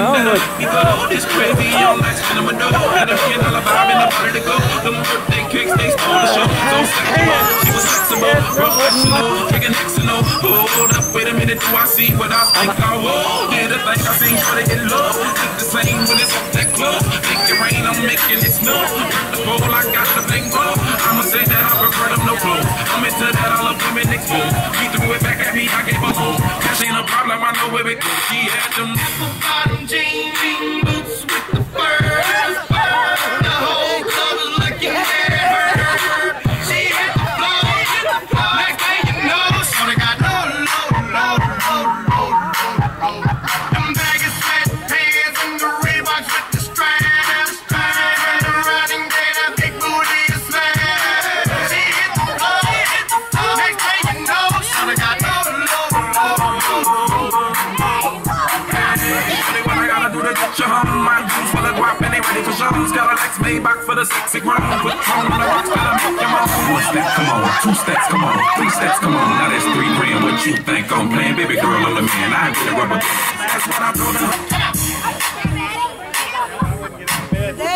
That'll make me go this crazy. I'm like spinning my dough. And I'm getting all about in the body to go. Them birthday cakes, they stole the show. So sexual, she was flexible, professional, taking X and O. Hold up, wait a minute, do I see what I think I will? Did I think I seen try to get low? Look the same when it's up that close. Make it rain, I'm making it snow. The bowl, I got the bang roll. I'ma say that I prefer them no clothes. I'm into that, I love women exposed. He threw it back at me, I gave her hope. Cash ain't a problem, I know where it goes. She had them apple bottom jean boots with the fur. The whole club was looking at her. She hit the floor. Next thing you know, shorty got low, low, low, low, low, low. Them baggy sweatpants and the Reeboks with the straps. Turned around and gave that big booty a slap. She hit the floor. Next thing you know, shorty got low, low, low, low, low. Only what I gotta do to get you home. My jeans full of guap and they ready for shows. Cadillacs Maybach for the sexy grown. Put chrome on the rocks, gotta make your moan. One step, come on. Two steps, come on. Three steps, come on. Now that's 3 grand. What you think I'm playing? Baby girl, I'm the man. I get a rubber band. That's what I told her.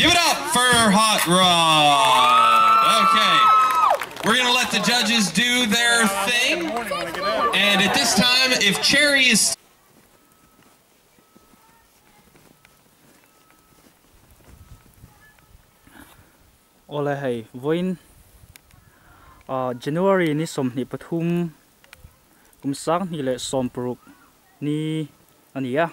Give it up for Hot Rod. Okay. We're going to let the judges do their thing. And at this time, if Cherry is Awle hei vawiin ah January ni 23 kum 2016 ni a ni a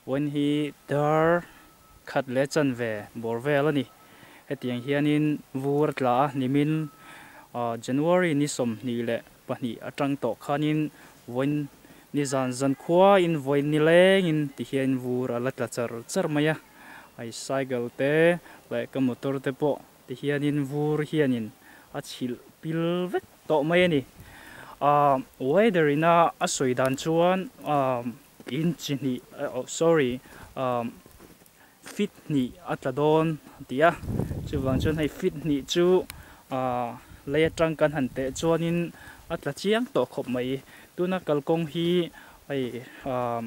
vawiin hi dar khat leh chanve bawr vel a ni hetiang hianin vur a tla a nimin ah January ni 22 atang tawh khanin vawiin ni zan zan khuain vawiin ni lengin ti hian vur a la tla char char mai a hei cycle te leh ka motor te pawh ti hianin vur hianin a chhilh pil vek tawh mai a ni. Ahh weather ina a sawi dan chuan ahh in chi hnih oh sorry ahh feet hnih a tla dawn a ti a chuvang chuan hei feet hnih chu ahh lei atang kan han teh chuanin a tla chiang tawh khawp mai. Tuna kalkawng hi hei ahh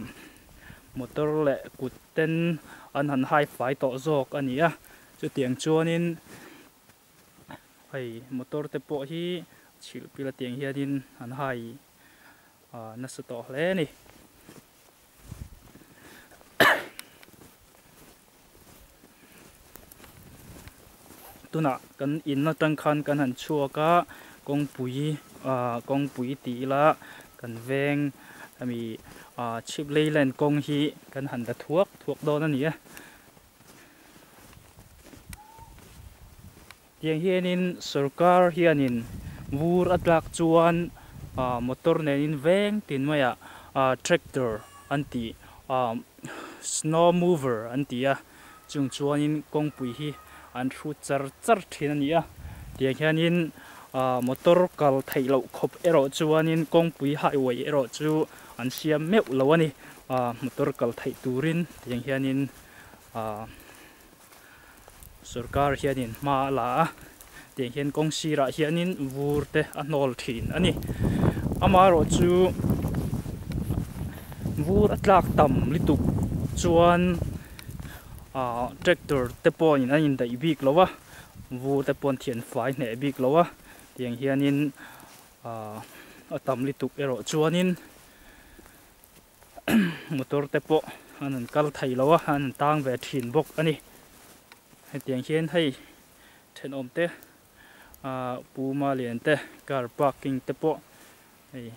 motor leh kut ten an han hai fai tawh zawk a ni a chutiang chuanin hei motor te pawh hi chhilh pil a tiang hianin an hai ah nasa tawh hle a ni. Tunah kan in atang khan kan han chhuak a kawngpui ah kawngpui tih ila kan veng hemi ah chhip lei len kawng hi kan han la thuak thuak dawn a ni a. Tiang hianin sorkar hianin vur a tlak chuan ah motor nenin veng tin maiah ah tractor an tih ah snow mover an ti a chung chuanin kawngpui hi an hrut char char thin a ni a tiang hianin ah motor kal theih loh khawp erawh chuanin kawngpui highway erawh chu an siam meuh lo a ni ah motor kal theih turin tiang hianin ah sorkar hianin hma a la a tiang hian kawng sirah hianin vur te a hnawl thin a ni amaherawh chu vur a tlak tam lutuk chuan ah tractor te pawhin an indaih bik lo a vur te pawh an thian fai hneh bik lo a tiang hianin ah a tam lutuk erawh chuanin motor te pawh an han kal thei lo a an han tang ve thin bawk a ni hetiang hian hei thenawm te ah puma lian te car parking te pawh hei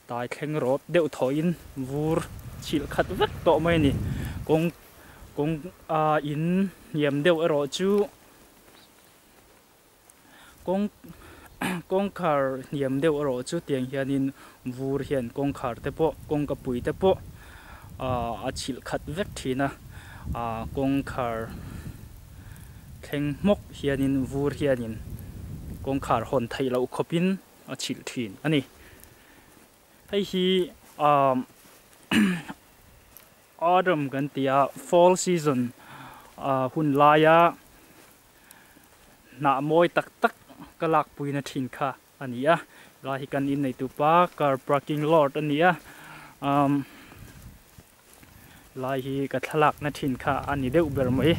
tai thleng rawt deuh thawhin vur chhilh khat vek tawh mai a ni kawng kawng ah in hniam deuh erawh chu kawng kawngkhar hniam deuh erawh chu tiang hianin vur hian kawngkhar te pawh kawngka pui te pawh ah a chhilh khat vek thin a ah kawngkhar thleng hmawk hianin vur hianin kawngkhar hawn theih loh khawpin a chhilh thin a ni. Hei hi ah autumn kan ti a fall season ah hun laia hnah mawi tak tak ka lak puina thin kha a ni a lai hi kan innei tupa car parking lot a ni a umm Lai hi ka thlalak na thin kha a ni deuh ber mai.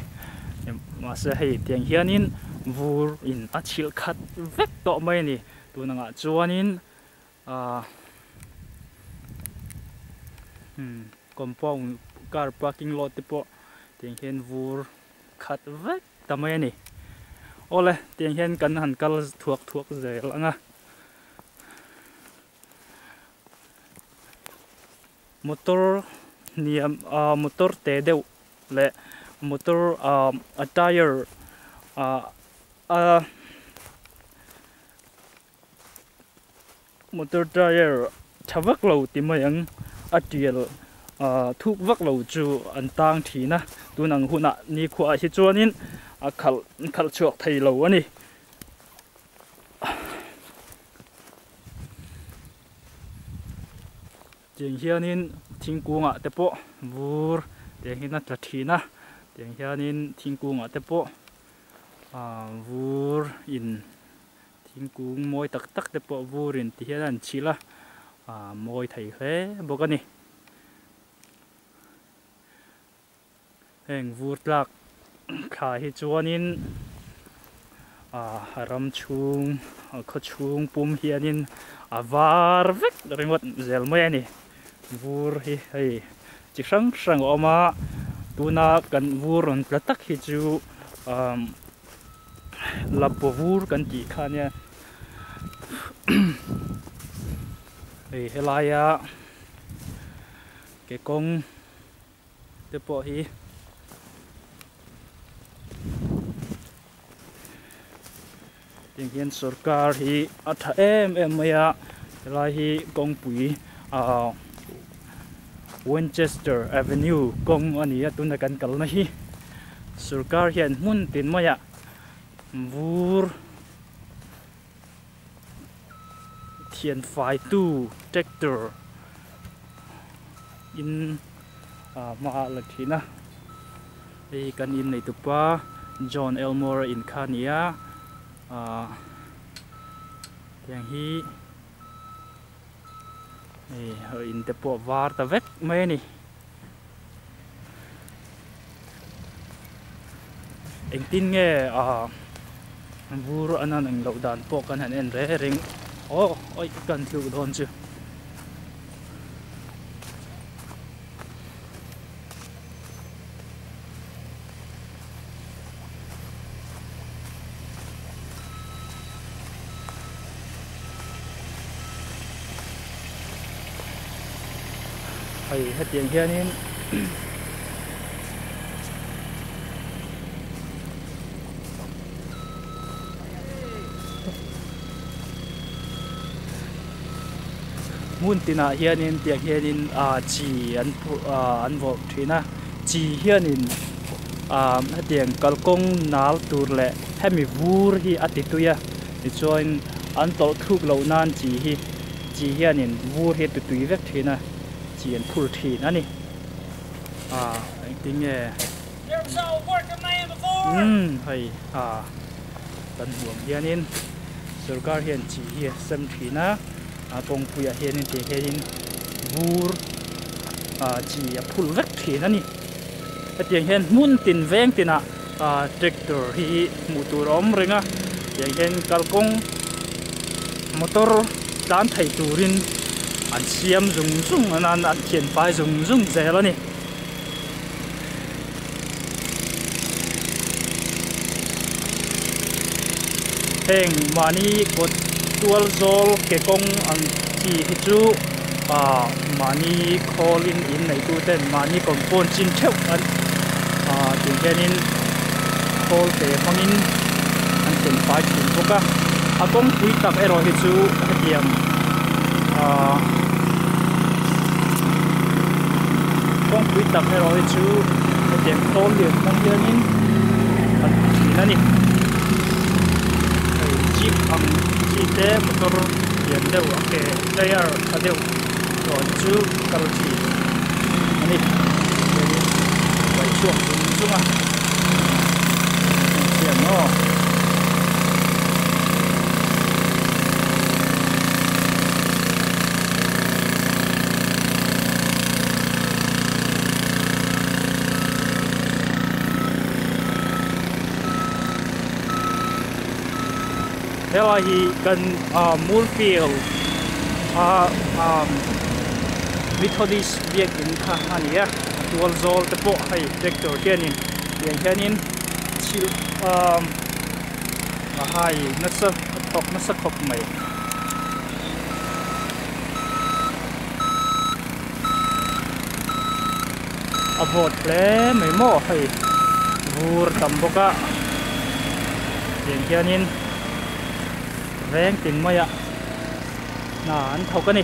Mahse hei tiang hianin vur in a chhilh khat vek tawh mai a ni. Tun angah chuanin ahh hmm compound car parking lot te pawh tiang hian vur khat vek ta mai a ni. Awle tiang hian kan han kal thuak thuak zel ang a. Motor hniam ah motor te deuh leh motor ah a tyre ah a motor tyre tha vak lo ti mai ang a tial ah thuk vak lo chu an tang thin a tun ang hunah nikhua ah hi chuanin a khalh khalh chhuak thei lo a ni. Tiang hianin thingkungah te pawh vur tiang hian a tla thin a tiang hianin thingkungah te pawh ah vur in thingkung mawi tak tak te pawh vur in ti hian a an chhilh a ah mawi thei hle bawk a ni. Heng vur tlak thla hi chuanin ah ram chhung khaw chhung pum hianin a var vek ringawt zel mai a ni. Vur hi hei chi hrang hrang a awm a, tuna kan vur rawn tla tak hi chu ah lapua vur kan tih kha ania. Hei helaia ke kawng. Te pawh hi tiang hian sorkar hi a tha em em mai a helai hi kawngpui ah Winchester Avenue kawng a ni a tuna kan kalna hi sorkar hian hmun tin maiah vur thian faitu tractor in ah hma ah la thin a hei kan in nei tupa John Elmore a in kha a ni a ah tiang hi hei in te pawh a var ta vek mai a ni. Engtin nge ah vur an han eng loh dan pawh kan han en reng reng aw awi kan tluh dawn chu. Hei hetiang hianin hmun tinah hianin tiang hianin ah chi an phurh ah an vawrh thin a chi hianin ah hetiang kalkawng nal tur leh hemi vur hi a ti tui a tichuan an tawlh thluk loh nan chi hi chi hianin vur hi a ti tui vek thin a chi an phur thin a ni ah engtin nge umm hei ah kan hmuh ang hianin sorkar hian chi hi a sem thin a a kawngpuiah hianin tih hianin vur ah chi a phul vek thin a ni hetiang hian hmun tin veng tinah ah tractor hi hmuh tur a awm reng a tiang hian kalkawng motor tlan thei turin an siam zung zung a nan an thian fai zung zung zel a ni. Heng mahni kawt tual zawl ke kawng ang chi hi chu ah mahni khawlin in neitu ten mahni compound chin theuh an ah tih hianin khawl te hmangin an ken fai thin bawk a a kawngpui tak erawh hi chu hetiang ah kawngpui tak erawh hi chu hetiang khawl lian hmang hianin an ti thin a ni hei jeep ang chi te motor lian deuh a ke tyre tha deuh tawh hi chu kal thin a ni chuanin paih chhuak zung zung a engtiang maw. Helai hi kan Moorfield a Methodist biakin kha a ni a, a tual zawl te pawh hei tractor hianin tiang hianin thil a hai nasa a thawk nasa khawp mai. A vawt hle mai maw hei vur tam bawk a tiang hianin veng tin maiah hna an thawk a ni.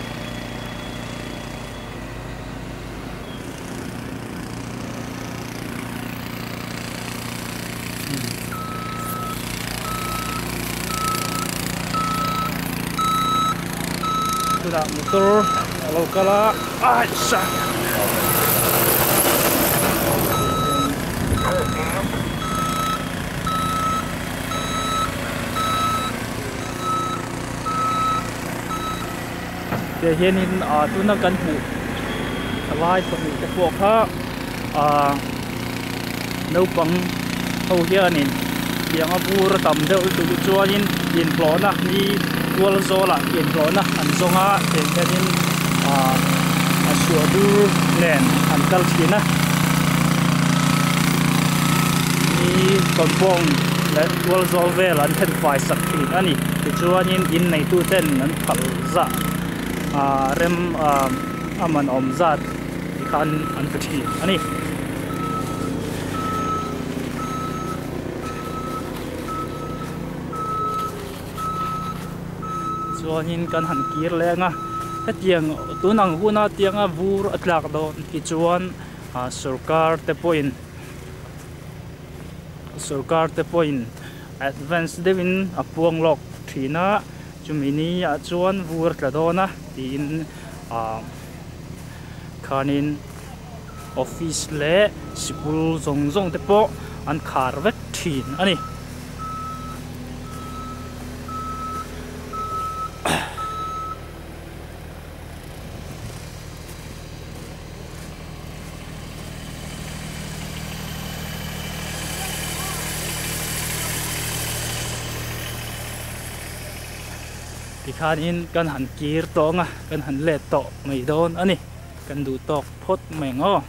Tunah motor a lo kal a aisa Tiah hianin ah tuna kan hmuh thalai pahnih te pawh kha ah naupang ho hianin tiang a bur a tam deuh lutuk hi chuanin inhlawhna ni tual zawlah inhlawhna an zawng a tiang hianin ah a suah dur nen an kal thin a ni compound leh tual zawl vel an then fai sak thin a ni tichuanin inneitu ten an phal zah ah rem ah a man awm zat tikhan an pe thin a ni. Chuanin kan han kir leng a hetiang tun ang huna tianga vur a tlak dawn hi chuan ah sorkar te pawhin sorkar te pawhin advance deuhin a puang lawk thin a chumi ni ah chuan vur a tla dawn a tiin ah khanin office leh sikul zawng zawng te pawh an khar vek thin a ni. Tikhanin kan han kir tawng a, kan han let tawh mai dawn a ni. Kan duh tawk phawt mai ang aw.